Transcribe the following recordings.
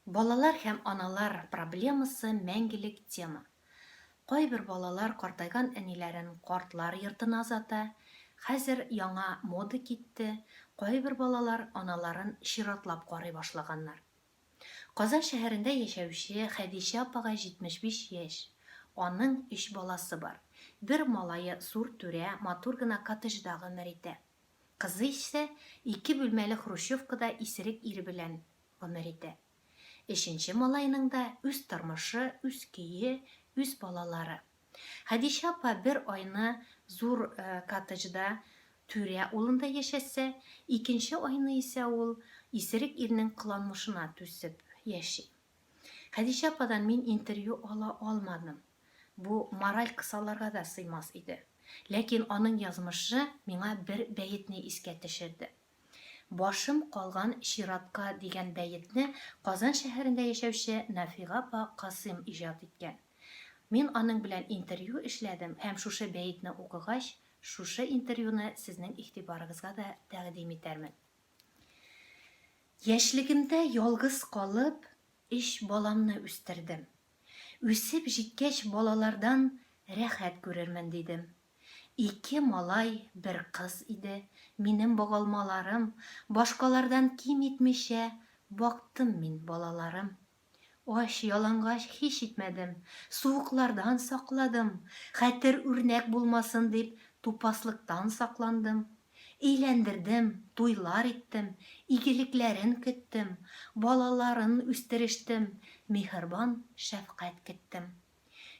Балалар һәм аналар проблемасы мәңгелек тема. Кайбер балалар картайган әниләрен картлар йортына озата, хәзер яңа мода китте, кайбер балалар аналарын чиратлап карый башлаганнар. Казан шәһәрендә яшәүче Хәдичә апага 75 яшь. Аның өч баласы бар. Бер малае зур түрә, матур гына коттеджда гомер итә. Кызы исә ике бүлмәле хрущевкада исерек ире белән гомер итә. Өченче малаеның да үз тормышы, үз көе, үз балалары. Хәдичә апа бер айны зур коттеджда түрә улында яшәсә, икенче айны исә ул исерек ирнең кыланмышына түзеп яши. Хәдичә ападан мин интервью ала алмадым. Бу мораль кысаларга да сыймас иде. Ләкин аның язмышы миңа бер бәетне искә төшерде. Башым калган чиратка дигән бәетне Казан шәһәрендә яшәүче Нафига апа Касыйм иҗат иткән. Мин аның белән интервью эшләдем һәм шушы бәетне укыгач, шушы интервьюны сезнең игътибарыгызга да тәкъдим итәрмен. Яшьлегемдә ялгыз калып, өч баламны үстердем. Үсеп җиткәч балалардан рәхәт күрермен дидем. Ике малай, бер кыз иде, минем багалмаларым, башкалардан ким итмичә бактым мин балаларым. Ач, ялангач һич итмәдем, суыклардан сакладым, хәтер үрнәк булмасын дип тупаслыктан сакландым. Өйләндердем, туйлар иттем, игелекләрен көттем, балаларын үстерештем, миһербан, шәфкать көттем.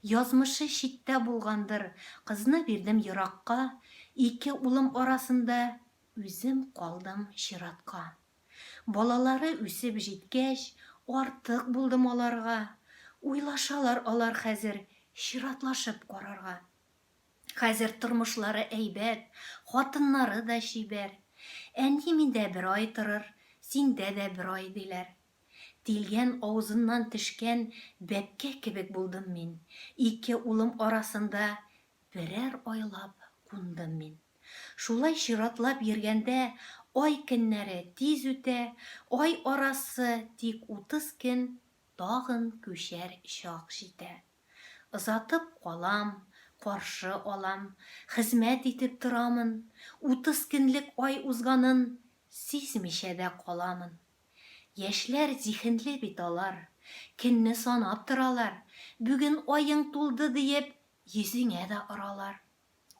Язмышы читтә булгандыр, кызны бирдем еракка, ике улым арасында үзем калдым чиратка. Балалары үсеп җиткәч, артык булдым аларга, уйлашалар алар хәзер чиратлашып карарга. Хәзер тормышлары әйбәт, хатыннары да чибәр. Әни миндә бер ай торыр, синдә дә бер ай, диләр. Тилгән авызыннан төшкән бәбкә кебек булдым мин, ике улым арасында берәр айлап кундым мин. Шулай чиратлап йөргәндә ай көннәре тиз үтә, ай арасы тик 30 көн, тагын күчәр чак җитә. Озатып калам, каршы алам, хезмәт итеп торамын, 30 көнлек ай узганын сизмичә дә каламын. Яшьләр зиһенле бит алар, көнне санап торалар, бүген аең тулды диеп, йөзеңә дә оралар.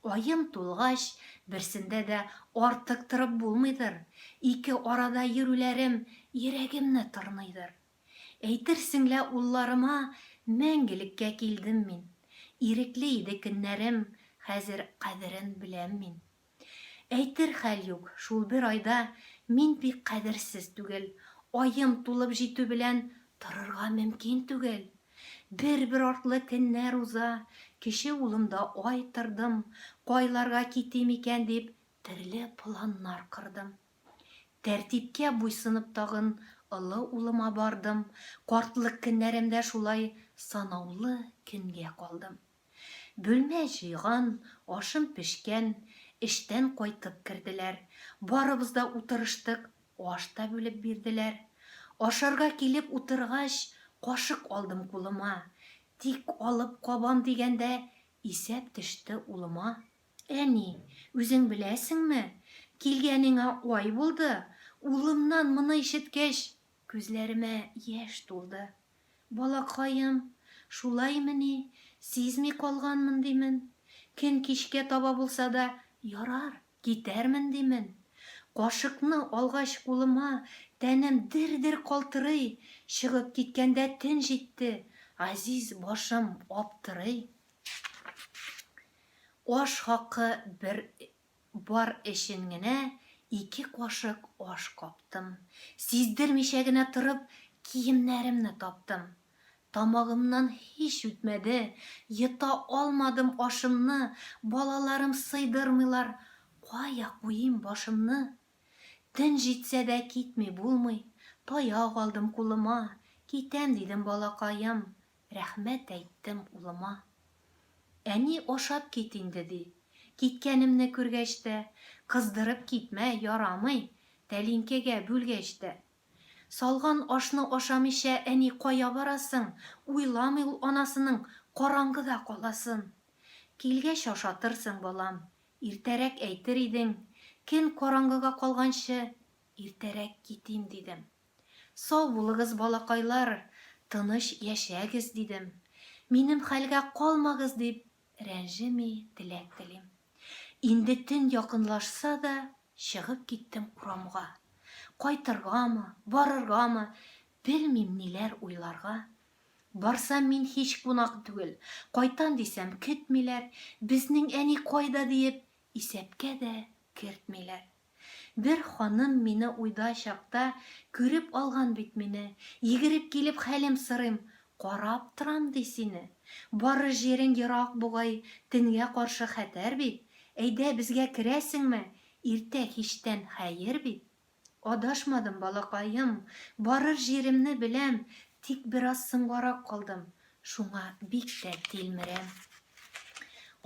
Аем тулгач, берсендә дә артык торып булмыйдыр, ике арада йөрүләрем йөрәгемне тырныйдыр. Әйтерсең лә улларыма мәңгелеккә килдем мин. Ирекле иде көннәрем, хәзер кадерен беләм мин. Әйтер хәл юк, шул бер айда мин бик кадерсез түгел, аем тулып җитү белән торырга мөмкин түгел. Бер-бер артлы көннәр уза, кече улымда ай тордым, кайларга китим икән дип төрле планнар кордым. Тәртипкә буйсынып тагын олы улыма бардым, картлык көннәремдә шулай санаулы көнгә калдым. Бүлмә җыйган, ашым пешкән, эштән кайтып керделәр. Барыбыз да утырыштык, аш та бүлеп бирделәр. Ашарга килеп утыргач, кашык алдым кулыма. Тик алып кабам дигәндә, исәп төште улыма. Әни, үзең беләсеңме, килгәнеңә ай булды, улымнан моны ишеткәч, күзләремә яшь тулды. Балакаем, шулаймыни, сизми калганмын, димен. Көн кичкә таба булса да, ярар, китәрмен, димен. Кашыкны алгач кулыма, тәнем дер-дер калтырый, чыгып киткәндә төн җитте, газиз башым аптырый. Аш хакы бер бар өчен генә ике кашык аш каптым. Сиздермичә генә торып, киемнәремне таптым. Тамагымнан һич үтмәде, йота алмадым ашымны, балаларым сыйдырмыйлар, кая куйыйм башымны? Төн җитсә дә китми булмый, таяк алдым кулыма, китәм дидем, балакаем, Рәхмәт әйттем улыма. Әни, ашап кит инде, ди. Киткәнемне күргәч тә, кыздырып китмә, ярамый, тәлинкәгә бүлгәч тә. Салган ашны ашамыйча, әни, кая барасың? Уйламый ул анасының караңгыда каласын. Килгәч ашатырсың, балам. Иртәрәк әйтер идең. Көн караңгыга калганчы, иртәрәк китим, дидем. Сау булыгыз, балакайлар, тыныч яшәгез, дидем. Минем хәлгә калмагыз, дип, рәнҗеми теләк телим. Инде төн якынлашса да, чыгып киттем урамга. Кайтыргамы, барыргамы, белмим ниләр уйларга. Барсам мин һич кунак түгел, кайтам дисәм көтмиләр, безнең әни кайда диеп, исәпкә дә кертмиләр. Бер ханым мине уйда чакта Күреп алган бит мине. Йегереп килеп хәлем сорыйм, Карап торам, ди, сине. Барыр җирең ерак бугай, Төнгә каршы хәтәр бит. Әйдә, безгә керәсеңме, Иртә кичтән хәер бит. Адашмадым, балакаем, Барыр җиремне беләм, Тик бераз соңгарак калдым, Шуңа бик тә тилмерәм.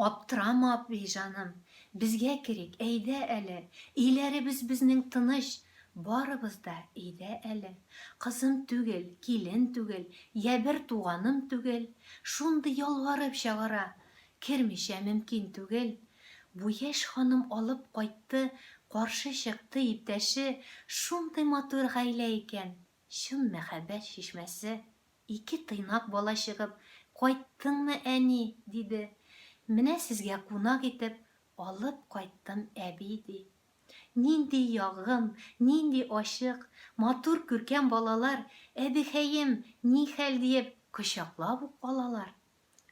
Аптырама, апи җаным, безгә керик, әйдә әле, Өйләребез безнең тыныч, барыбыз да өйдә әле. Кызым түгел, килен түгел, йә бер туганым түгел, Шундый ялварып чыгара, кермичә мөмкин түгел. Бу яшь ханым алып кайтты, каршы чыкты иптәше, Шундый матур гаилә икән, чын мәхәббәт чишмәсе. Ике тыйнак бала чыгып, Кайттыңмы, әни? диде. Менә сезгә кунак итеп алып кайттым, әби, ди. Нинди ягым, нинди ачык, матур күркәм балалар, әбехәем, ни хәл диеп, кочаклап ук алалар.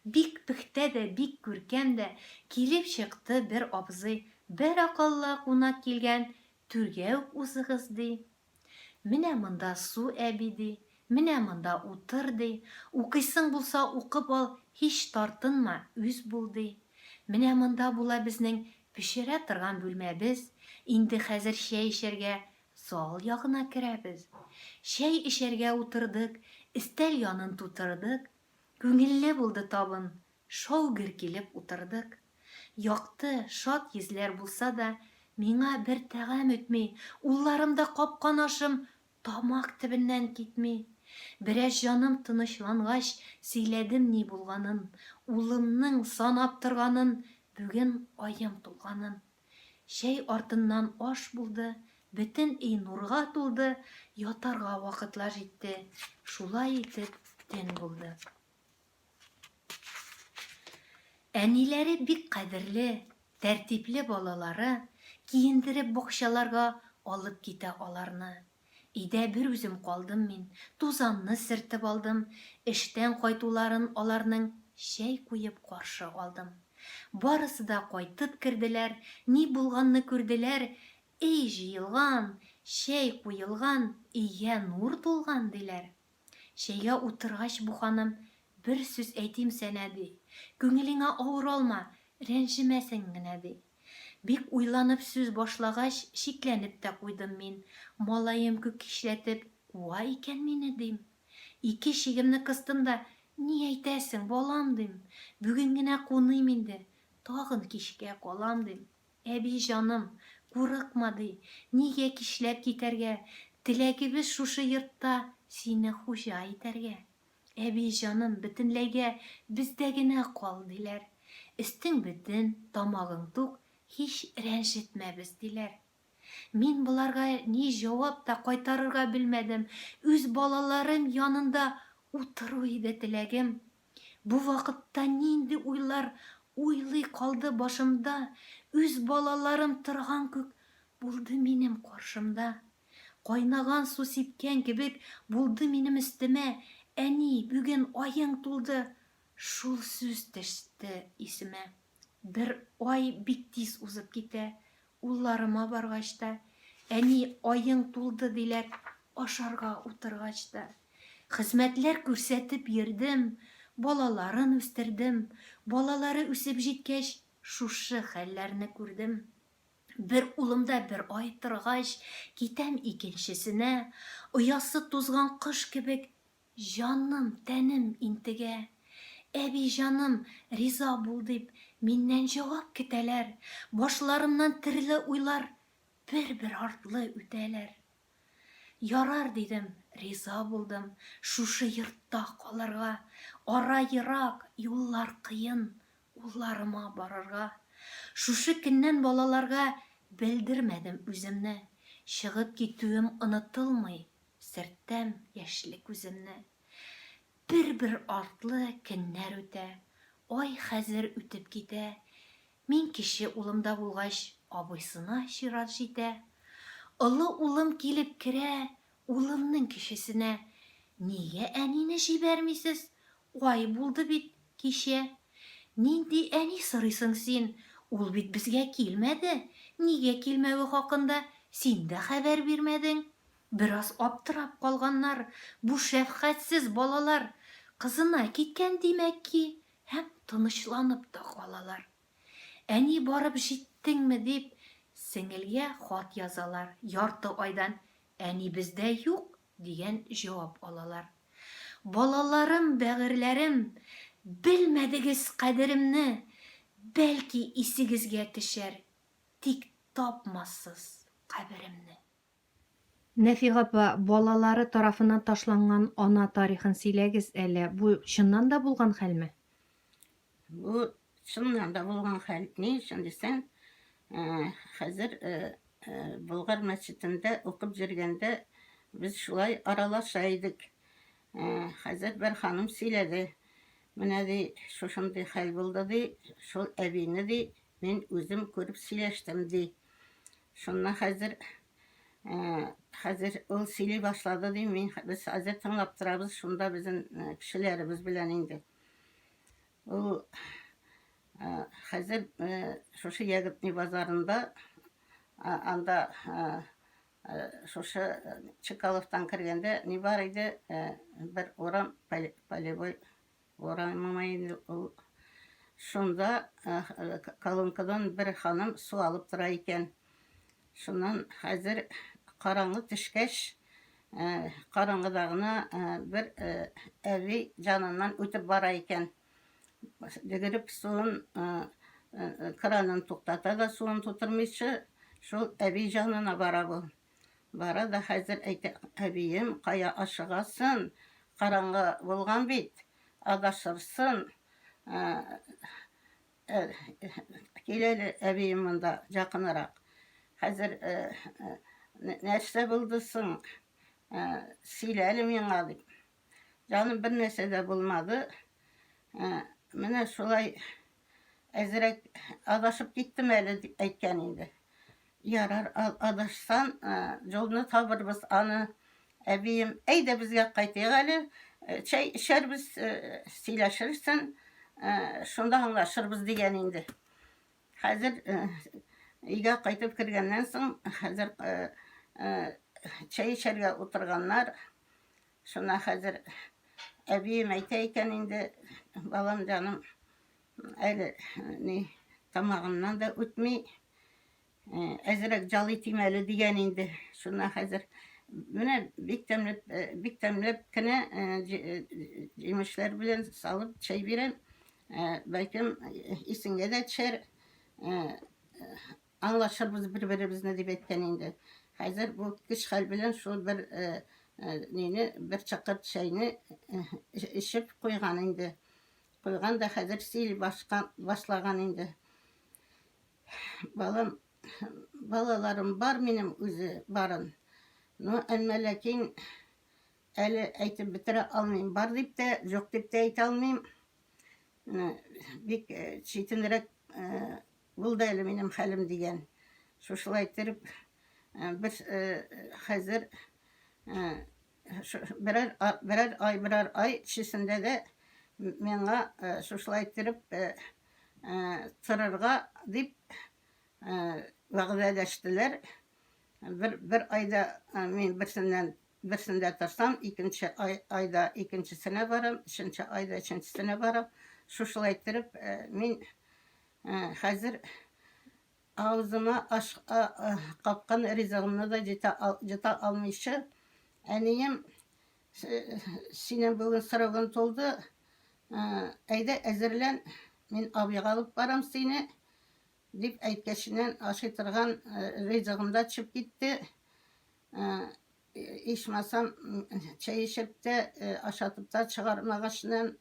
Бик пөхтә дә, бик күркәм дә килеп чыкты бер абзый, Бәракалла, кунак килгән, түргә үк узыгыз, ди. Менә монда су, әби, ди, менә монда утыр, ди, укыйсың булса укып ал, һич тартынма, үз бул, ди. Менә монда була безнең пешерә торган бүлмәбез, инде хәзер чәй эчәргә зал ягына керәбез. Чәй эчәргә утырдык, өстәл янын тутырдык, күңелле булды табын, Шау-гөр килеп утырдык. Якты, шат йөзләр булса да, миңа бер тәгам үтми, улларымда капкан ашым тамак төбеннән китми. Бераз җаным тынычлангач, сөйләдем ни булганын, улымның санап торганын, бүген аем тулганын. Чәй артыннан аш булды, бөтен өй нурга тулды, ятарга вакытлар җитте. Шулай итеп, төн булды. Әниләре бик кадерле, тәртипле балалары киендереп бакчаларга алып китә аларны. Өйдә бер үзем калдым мин, тузанны сертеп алдым, эштән кайтуларын аларның чәй куеп каршы алдым. Барысы да кайтып керделәр, ни булганны күрделәр, өй җыелган, чәй куелган, өйгә нур тулган, диләр. Чәйгә утыргач бу ханым, Бер сүз әйтим сәнә, ди. Күңелеңә авыр алма, рәнҗемәсең генә, ди. Бик уйланып сүз башлагач, шикләнеп тә куйдым мин, малаем күк кичләтеп куа икән мине, дим. Ике чигемне кыстым да, Ни әйтәсең, балам, дим, бүген генә куныйм инде, тагын кичкә калам, дим. Әби җаным, курыкма, ди, нигә кичләп китәргә, теләгебез шушы йортта сине хуҗа итәргә. Әби җаным, бөтенләйгә бездә генә кал, диләр. Өстең бөтен, тамагың тук, һич рәнҗетмәбез, диләр. Мин боларга ни җавап та кайтарырга белмәдем, үз балаларым янында утыру иде теләгем. Бу вакытта нинди уйлар уйлый калды башымда, үз балаларым торган күк булды минем каршымда. Кайнаган су сипкән кебек булды минем өстемә, әни, бүген аең тулды, шул сүз төште исемә. Бер ай бик тиз узып китә, Улларыма баргач та, Әни, аең тулды, диләр, ашарга утыргач та. Хезмәтләр күрсәтеп йөрдем, балаларын үстердем, балалары үсеп җиткәч, шушы хәлләрне күрдем. Бер улымда бер ай торгач, китәм икенчесенә, оясы тузган кош кебек Җаным, тәнем интегә. Әби җаным, риза бул дип, миннән җавап көтәләр. Башларымнан төрле уйлар бер-бер артлы үтәләр. Ярар, дидем, Риза булдым шушы йортта калырга. Ара ерак, юллар кыен, улларыма барырга. Шушы көннән балаларга белдермәдем үземне. Чыгып китүем онытылмый, сөртәм яшьле күземне. Бер-бер артлы көннәр үтә, ай хәзер үтеп китә. Мин кече улымда булгач, абыйсына чират җитә. Олы улым килеп керә, улымның кечесенә, Нигә әнине җибәрмисез? Ай булды бит кичә. Нинди әни сорыйсың син? Ул бит безгә килмәде. Нигә килмәве хакында син дә хәбәр бирмәдең. Бераз аптырап калганнар бу шәфкатьсез балалар. Кызына киткән, димәк ки, һәм тынычланып та калалар. Әни барып җиттеңме дип, сеңелгә хат язалар, ярты айдан әни бездә юк дигән җавап алалар. Балаларым, бәгырьләрем, белмәдегез кадеремне, бәлки исегезгә төшәр, тик тапмассыз каберемне. Нәфига апа, балалары тарафыннан ташланган ана тарихын сөйләгез әле, бу чыннан да булган хәлме? Бу чыннан да булган хәл. Ни өчен дисәң, хәзер Болгар мәчетендә укып йөргәндә без шулай аралаша идек. Хәзер бер ханым сөйләде. Менә ди, шушындый хәл булды ди, шул әбине ди, мин үзем күреп сөйләштем ди. Шуннан хәзер хәзер ул сөйли башлады ди, мин без хәзер тыңлап торабыз, шунда безнең кешеләребез белән инде. Ул хәзер шушы Ягодный базарында анда шушы Чкаловтан кергәндә ни бар иде, бер урам полевой Урамыма инде ул. Шунда колонкадан бер ханым су алып тора икән. Шуннан хәзер караңгы төшкәч, караңгыда гына бер әби җаныннан үтеп бара икән. Йөгереп суын кранын туктата да суын тутырмыйча, шул әби җанына бара бу. Бара да хәзер әйтә, әбием, кая ашыгасын, караңгы булган бит, адашырсын. Кил әле, әбием, монда якынрак. Хәзер нәрсә булды соң, сөйлә әле миңа, дип. Җаным, бер нәрсә дә булмады. Менә шулай әзрәк адашып киттем әле, дип әйткән инде. Ярар, адашсан, юлны табырбыз аны. Әбием, әйдә безгә кайтыйк әле, чәй эчәрбез, сөйләшерсең, шунда аңлашырбыз дигән инде. Хәзер өйгә кайтып кергәннән соң, хәзер чәй эчәргә утырганнар. Шуннан хәзер әбием әйтә икән инде, балам җаным, әле ни тамагымнан да үтми, әзрәк жал итим әле дигән инде. Шуннан хәзер менә бик тәмләп, бик тәмләп кенә җимешләр белән салып чәй бирәм. Бәлкем исеңгә дә төшәр. Аңлашырбыз бер-беребезне дип әйткән инде. Хәзер бу көч хәл белән шул бер нине, бер чакыр чәйне эчеп куйган инде. Куйган да хәзер сөйли башлаган инде. Балам, балаларым бар минем үзе барын. Но әмма ләкин әле әйтеп бетерә алмыйм. Бар дип тә, юк дип тә әйтә алмыйм. Бик читенрәк булды әле минем хәлем дигән. Шушылай иттереп бер хәзер берәр берәр ай берәр ай эчесендә дә миңа шушылай иттереп торырга дип вәгъдәләштеләр. Бер бер айда мин берсеннән берсендә торсам, икенче ай, айда икенчесенә барам, өченче айда өченчесенә барам. Шушылай иттереп мин хәзер Авызыма аш капкан ризыгымны да йота алмыйча, әнием, синең бүген срогың тулды, әйдә әзерлән, мин абыйга алып барам сине, дип әйткәченнән ашый торган ризыгым да төшеп китте. Ичмасам, чәй эчеп тә, ашатып та чыгармагачыннан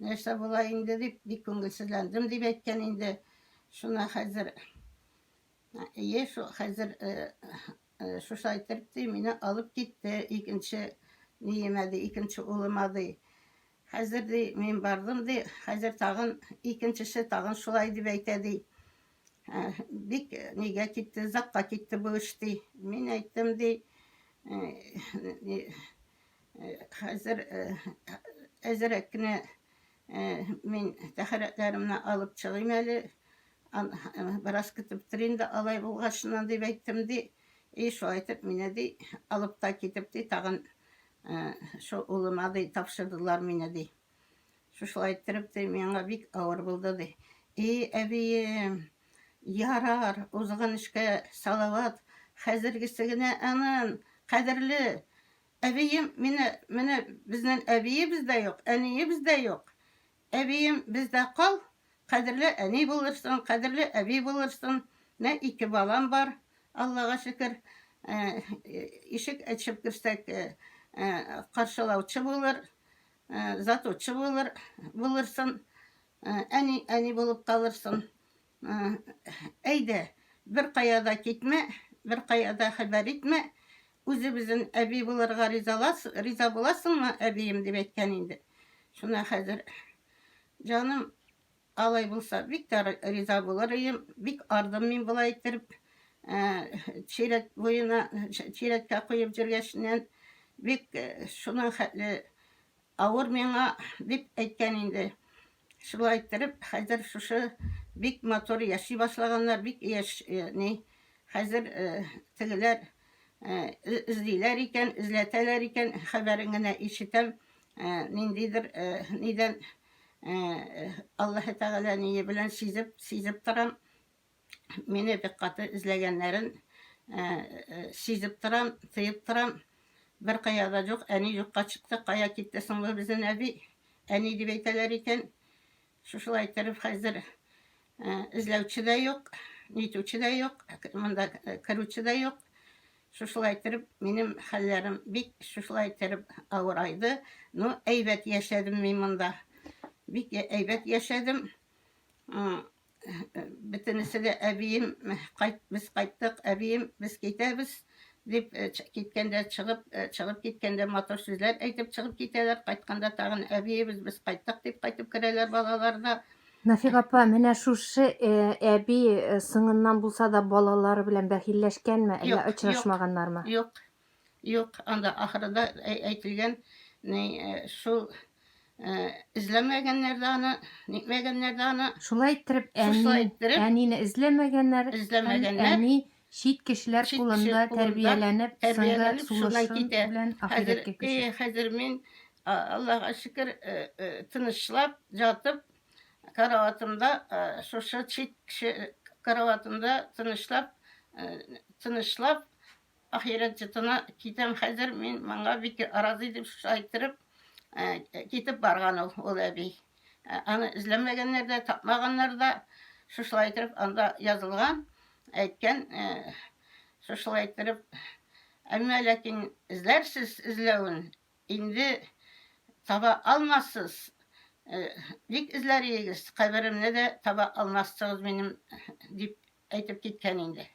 нәрсә була инде дип, бик күңелсезләндем дип әйткән инде. Шуны хәзер, ие, шул хәзер шушылай иттереп ди, мине алып китте икенче ниемә ди, икенче улыма ди. Хәзер ди, мин бардым ди, хәзер тагын икенчесе тагын шулай дип әйтә ди. Бик нигә китте, озакка китте бу эш ди. Мин әйттем ди, хәзер әзерәк кенә мин тәһарәтләремне алып чыгыйм әле, бераз көтеп тор инде алай булгачыннан дип әйттем ди. И шулай итеп мине ди алып та китеп ди тагын шул улыма ди тапшырдылар мине ди. Шушылай иттереп ди миңа бик авыр булды ди. И әбием, ярар, узган эшкә салават, хәзергесе генә анын кадерле. Әбием, мине, менә безнең әбиебез дә юк, әниебез дә юк. Әбием, бездә кал, кадерле әни булырсың, кадерле әби булырсың. Менә ике балам бар, Аллага шөкер. Ишек ачып керсәк, каршылаучы булыр, затучы булыр, булырсың. Әни, әни булып калырсың. Әйдә, бер кая да китмә, бер кая да хәбәр итмә. Үзебезнең әби булырга ризалас, риза буласыңмы, әбием, дип әйткән инде. Шуна хәзер, җаным, алай булса, бик тә риза булыр ием, бик ардым мин болай иттереп, чират буена, чиратка куеп йөргәченнән, бик шуның хәтле Авыр миңа, дип әйткән инде. Шулай иттереп, хәзер шушы бик матур яши башлаганнар, бик яшь, ни, хәзер тегеләр эзлиләр икән, эзләтәләр икән, хәбәрен генә ишетәм, ниндидер нидән Аллаһы Тәгалә ние белән сизеп, сизеп торам. Мине бик каты эзләгәннәрен сизеп торам, тоеп торам. Бер кая да юк, әни юкка чыкты, кая китте соң бу безнең әби? Әни дип әйтәләр икән. Шушылай иттереп хәзер эзләүче дә юк, нитүче дә юк, монда керүче дә юк. Шушылай иттереп минем хәлләрем бик шушылай иттереп авырайды. Ну, әйбәт яшәдем мин монда. Бик әйбәт яшәдем. Бөтенесе дә әбием, кайт, без кайттык, әбием, без китәбез, дип киткәндә чыгып, чыгып киткәндә матур сүзләр әйтеп чыгып китәләр. Кайтканда тагын әбиебез, без кайттык дип кайтып керәләр балалар да. Нафига апа, менә шушы әби соңыннан булса да балалары белән бәхилләшкәнме, әллә очрашмаганнармы? Юк, Юк, анда ахырында әйтелгән, ни, шул эзләмәгәннәр дә аны, нитмәгәннәр дә аны. Шулай иттереп, әни, әнине эзләмәгәннәр, эзләмәгәннәр, әни чит кешеләр кулында тәрбияләнеп, соңгы сулышын белән ахирәткә күчә. Хәзер мин, Аллага шөкер, тынычлап жатып, караватымда, шушы чит кеше караватында тынычлап, тынычлап Ахирәт йортына китәм хәзер, мин моңа бик разый дип шулай иттереп китеп барган ул, ул әби. Аны эзләмәгәннәр дә, тапмаганнар да. Шушылай иттереп анда язылган, әйткән, шушылай иттереп. Әмма ләкин эзләрсез эзләвен, инде таба алмассыз. Бик эзләр идегез, каберемне дә таба алмассыгыз минем, дип әйтеп киткән инде.